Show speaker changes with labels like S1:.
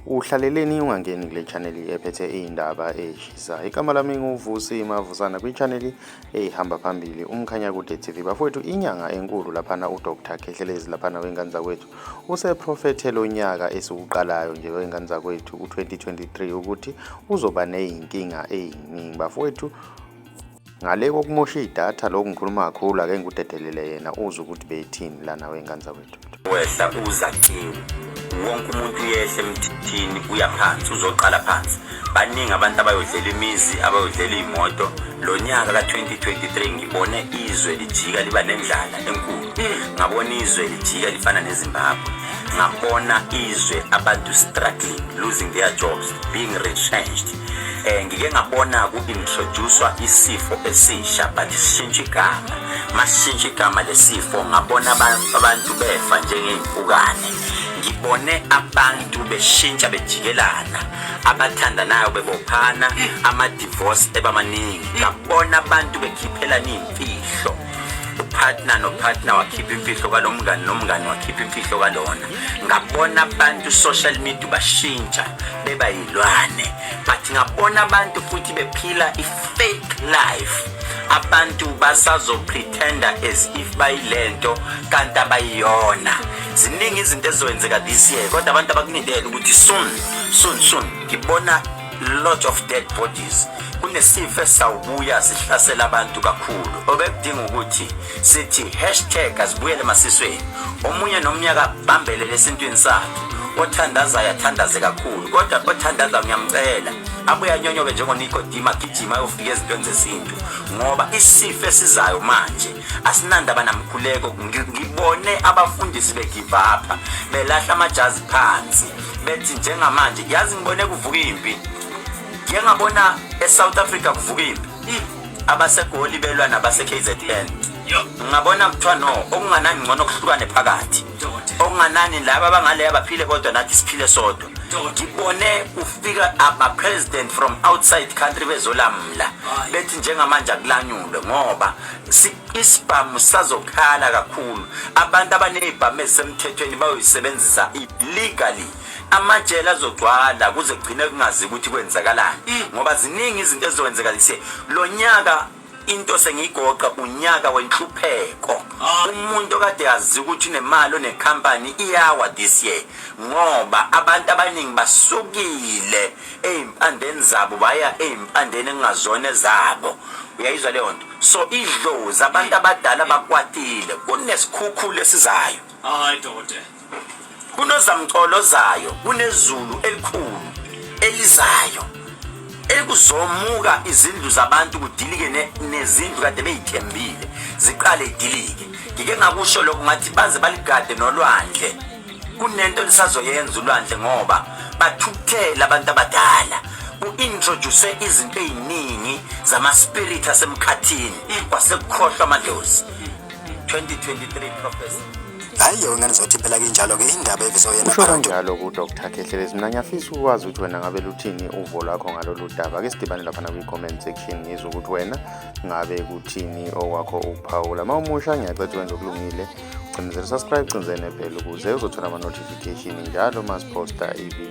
S1: Uhlaleleni ungangeni kule channel ephethe iy'ndaba ey'shisayo? Igama lami nguVusi Mavusana kwi-channel ey'hamba phambili uMkhanyakude TV. Bafowethu, inyanga enkulu laphana uDr Khehlelezi laphana wey'ngane zakwethu useprofethe lo nyaka esiwuqalayo nje wey'ngane zakwethu u-2023 ukuthi uzoba ney'nkinga ey'ningi bafowethu. Ngale kokumosha idatha lokhu ngikhuluma kakhulu, ake ngikudedelele yena uzwe ukuthi bethini lana wey'ngane zakwethu.
S2: Wehla uza kimi, wonke umuntu uyehla emthini, uya phansi, uzoqala phansi. Baningi abantu abayodlela imizi, abayodlela iy'moto lo nyaka ka-2023. Ngibone izwe lijika liba nendlala enkulu, ngabona izwe lijika lifana neZimbabwe, ngabona izwe abantu struggling, losing their jobs, being retrenched. Ngike ngabona ku-introduce-wa isifo esisha, but sishintsha igama. Masishintsha igama lesifo, ngabona abantu befa njengey'mpukane. Ngibone abantu beshintsha, bejikelana, abathandanayo bebophana, ama-divorce ebamaningi. Ngabona abantu bekhiphelana iy'mfihlo, upartner nopartner wakhipha imfihlo kalo mngani, nomngani wakhipha imfihlo kalona. Ngabona abantu social media bashintsha beba yilwane, but ngabona abantu futhi bephila i-fake life. Abantu basazopretenda as if bayilento kanti abayiyona. Ziningi izinto ezizokwenzeka this year, kodwa abantu abakulindele ukuthi soon, soon, soon ngibona lot of dead bodies. Kunesifo esawubuya sihlasela abantu kakhulu, obekudinga ukuthi sithi #asibuyele emasisweni. Omunye nomnyaka bambelele esintwini sakhe, othandazayo athandaze kakhulu, kodwa othandaza ngiyamcela abuye anyonyobe njengoNikodima, agijima ayofika ezintweni zesintu, ngoba isifo esizayo manje asinandaba namkhuleko. Ngibone abafundisi begive up, belahla amajazi phansi, bethi njengamanje yazi. Ngibone kuvuka impi, ngike ngabona eSouth Africa kuvuka impi, abaseGoli belwa nabase-KZN. Ngabona kuthiwa no, okunganani ngcono kuhlukane phakathi, okunganani laba abangaleya baphile kodwa nathi siphile sodwa. Ngibone kufika aba-president from outside country bezolamla, bethi njengamanje akulanyulwe ngoba isibhamu sazokhala kakhulu. Abantu abaney'bhamu ezisemthethweni bayoyisebenzisa illegally, amajele azogcwala kuze kugcine kungazi ukuthi kwenzakalani, ngoba ziningi izinto ezizokwenzeka lise lo nyaka. Into sengiyigoqa, unyaka wenhlupheko. Umuntu okade yazi ukuthi unemali, onekhampani, iyawa this year, ngoba abantu abaningi basukile ey'mpandeni zabo baya ey'mpandeni ekungazona ezabo. Uyayizwa leyo nto? So idlozi, abantu abadala bakwatile, kunesikhukhula esizayo.
S3: Hayi dokotela.
S2: Kunozamcolo ozayo, kunezulu elikhulu elizayo elikuzomuka izindlu zabantu, kudilike nezindlu kade beyithembile, ziqale idilike. Ngike ngakusho lokho, ngathi baze baligade nolwandle, kunento lisazoyenza ulwandle, ngoba bathukuthela abantu abadala. Ku-introduce izinto ey'ningi zama-spirit asemkhathini, kwasekukhohlwa amadlozi. 2023 prophecy.
S4: Hayi yo ngane zothi, impela ke injalo-ke indaba evizoyena.
S1: Usho kanjalo ku-Dr Khehlelezi. Mina ngiyafisa ukwazi ukuthi wena ngabe luthini uvo lwakho ngalolu daba. Ake sidibane laphana kwi-comment section, ngizwe ukuthi wena ngabe kuthini okwakho ukuphawula. Uma umusha, ngiyacela ukuthi wenze okulungile, ucindezele subscribe, ucindezele nebell ukuze uzothola ama-notification njalo uma siphosta ividiyo.